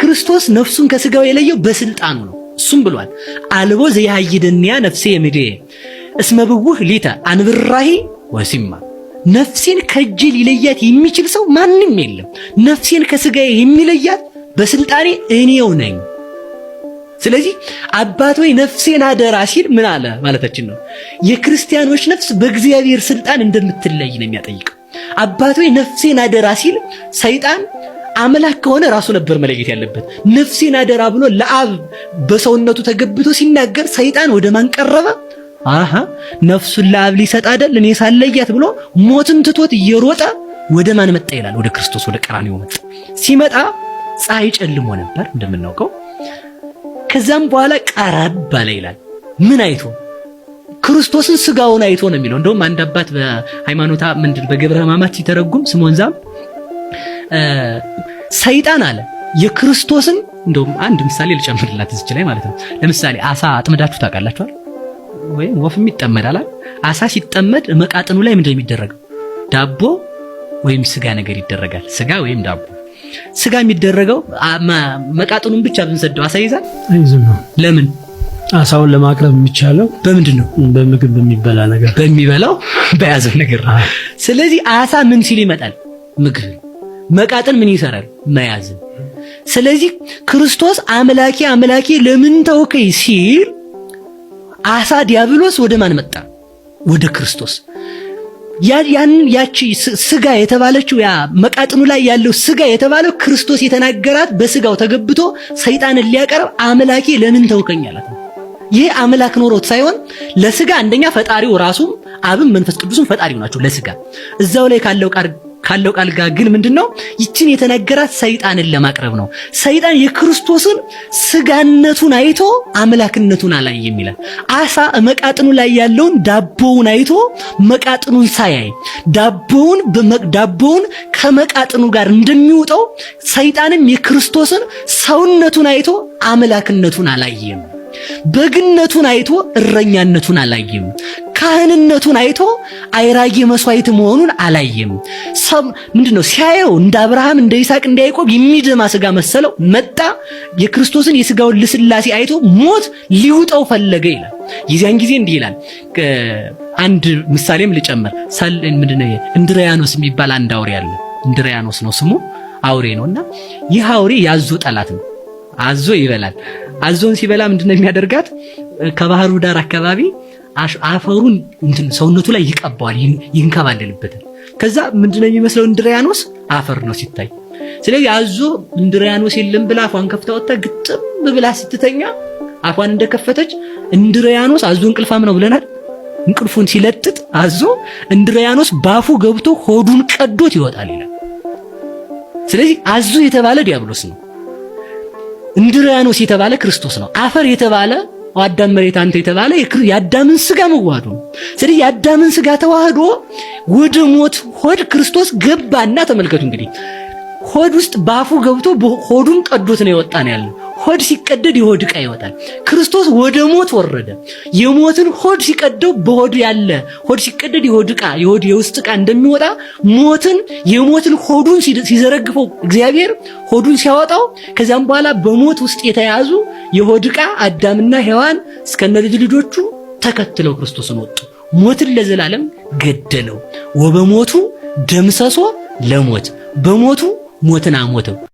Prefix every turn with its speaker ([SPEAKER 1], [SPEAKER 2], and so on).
[SPEAKER 1] ክርስቶስ ነፍሱን ከስጋው የለየው በስልጣኑ ነው። እሱም ብሏል አልቦ ዘያይድንያ ነፍሴ የምድየ እስመ ብውህ ሊተ አንብራሂ ወሲማ፣ ነፍሴን ከእጄ ሊለያት የሚችል ሰው ማንም የለም። ነፍሴን ከስጋዬ የሚለያት በስልጣኔ እኔው ነኝ። ስለዚህ አባት ወይ ነፍሴን አደራ ሲል ምን አለ ማለታችን ነው? የክርስቲያኖች ነፍስ በእግዚአብሔር ስልጣን እንደምትለይ ነው የሚያጠይቀው። አባት ወይ ነፍሴን አደራ ሲል ሰይጣን አምላክ ከሆነ ራሱ ነበር መለየት ያለበት። ነፍሴን አደራ ብሎ ለአብ በሰውነቱ ተገብቶ ሲናገር ሰይጣን ወደ ማን ቀረበ? አሃ ነፍሱን ለአብ ሊሰጥ አይደል እኔ ሳለያት ብሎ ሞትን ትቶት እየሮጠ ወደ ማን መጣ ይላል? ወደ ክርስቶስ፣ ወደ ቀራንዮ መጣ። ሲመጣ ፀሐይ ጨልሞ ነበር እንደምናውቀው። ከዛም በኋላ ቀረብ አለ ይላል። ምን አይቶ? ክርስቶስን ስጋውን አይቶ ነው የሚለው። እንደውም አንድ አባት በሃይማኖታ ምንድን በገብረ ሕማማት ሲተረጉም ስምዖን ዛም ሰይጣን አለ የክርስቶስን፣ እንደውም አንድ ምሳሌ ልጨምርላት እዚች ላይ ማለት ነው። ለምሳሌ አሳ አጥምዳችሁ ታውቃላችኋል? ወይም ወፍም ይጠመዳል። አሳ ሲጠመድ መቃጥኑ ላይ ምንድን ነው የሚደረገው? ዳቦ ወይም ስጋ ነገር ይደረጋል። ስጋ ወይም ዳቦ። ስጋ የሚደረገው መቃጥኑን ብቻ ብንሰደው አሳ ይይዛል?
[SPEAKER 2] አይዝም ነው።
[SPEAKER 1] ለምን?
[SPEAKER 2] አሳውን ለማቅረብ የሚቻለው
[SPEAKER 1] በምንድን ነው?
[SPEAKER 2] በምግብ በሚበላ ነገር፣
[SPEAKER 1] በሚበላው በያዘው ነገር። ስለዚህ አሳ ምን ሲል ይመጣል? ምግብ። መቃጥን ምን ይሰራል? መያዝን። ስለዚህ ክርስቶስ አምላኬ አምላኬ ለምን ተውከኝ ሲል አሳ ዲያብሎስ ወደ ማን መጣ? ወደ ክርስቶስ። ያን ያቺ ስጋ የተባለችው፣ ያ መቃጥኑ ላይ ያለው ስጋ የተባለው ክርስቶስ የተናገራት በስጋው ተገብቶ ሰይጣንን ሊያቀርብ አምላኬ ለምን ተውከኝ አላት። ይህ አምላክ ኖሮት ሳይሆን ለስጋ አንደኛ ፈጣሪው ራሱም አብም መንፈስ ቅዱስም ፈጣሪው ናቸው ለስጋ። እዛው ላይ ካለው ቃል ጋር ግን ምንድነው ይችን የተናገራት ሰይጣንን ለማቅረብ ነው። ሰይጣን የክርስቶስን ስጋነቱን አይቶ አምላክነቱን አላየም ይላል። አሳ መቃጥኑ ላይ ያለውን ዳቦውን አይቶ መቃጥኑን ሳያይ ዳቦውን ከመቃጥኑ ጋር እንደሚውጠው ሰይጣንም የክርስቶስን ሰውነቱን አይቶ አምላክነቱን አላየም። በግነቱን አይቶ እረኛነቱን አላየም። ካህንነቱን አይቶ አይራጌ መስዋዕት መሆኑን አላየም። ምንድነው ሲያየው እንደ አብርሃም፣ እንደ ይስሐቅ፣ እንደ ያዕቆብ የሚደማ ስጋ መሰለው። መጣ፣ የክርስቶስን የስጋውን ልስላሴ አይቶ ሞት ሊውጠው ፈለገ ይላል። የዚያን ጊዜ እንዲህ ይላል። አንድ ምሳሌም ልጨምር። ምንድነው እንድሪያኖስ የሚባል አንድ አውሬ አለ። እንድሪያኖስ ነው ስሙ፣ አውሬ ነውና ይህ አውሬ ያዞ ጠላት ነው። አዞ ይበላል። አዞን ሲበላ ምንድነው የሚያደርጋት? ከባህሩ ዳር አካባቢ አፈሩን እንትን ሰውነቱ ላይ ይቀባዋል፣ ይንከባለልበታል። ከዛ ምንድነው የሚመስለው? እንድሪያኖስ አፈር ነው ሲታይ። ስለዚህ አዞ እንድሪያኖስ የለም ብላ አፏን ከፍታ ወጣ ግጥም ብላ ስትተኛ አፏን እንደከፈተች እንድሪያኖስ፣ አዞ እንቅልፋም ነው ብለናል። እንቅልፉን ሲለጥጥ አዞ እንድሪያኖስ ባፉ ገብቶ ሆዱን ቀዶት ይወጣል ይላል። ስለዚህ አዞ የተባለ ዲያብሎስ ነው። እንድሪያኖስ የተባለ ክርስቶስ ነው። አፈር የተባለ አዳም መሬት አንተ የተባለ የአዳምን ስጋ መዋሃዱ ነው። ስለዚህ የአዳምን ስጋ ተዋህዶ ወደ ሞት ሆድ ክርስቶስ ገባና ተመልከቱ እንግዲህ ሆድ ውስጥ ባፉ ገብቶ ሆዱን ቀዶት ነው የወጣ ነው ያለው። ሆድ ሲቀደድ የሆድ ዕቃ ይወጣል። ክርስቶስ ወደ ሞት ወረደ። የሞትን ሆድ ሲቀደው በሆድ ያለ፣ ሆድ ሲቀደድ የሆድ ዕቃ፣ የሆድ የውስጥ ዕቃ እንደሚወጣ ሞትን የሞትን ሆዱን ሲዘረግፈው እግዚአብሔር ሆዱን ሲያወጣው ከዚያም በኋላ በሞት ውስጥ የተያዙ የሆድ ዕቃ አዳምና ሔዋን እስከነ ልጅ ልጆቹ ተከትለው ክርስቶስን ወጡ። ሞትን ለዘላለም ገደለው። ወበሞቱ ደምሰሶ ለሞት፣ በሞቱ ሞትን አሞተው።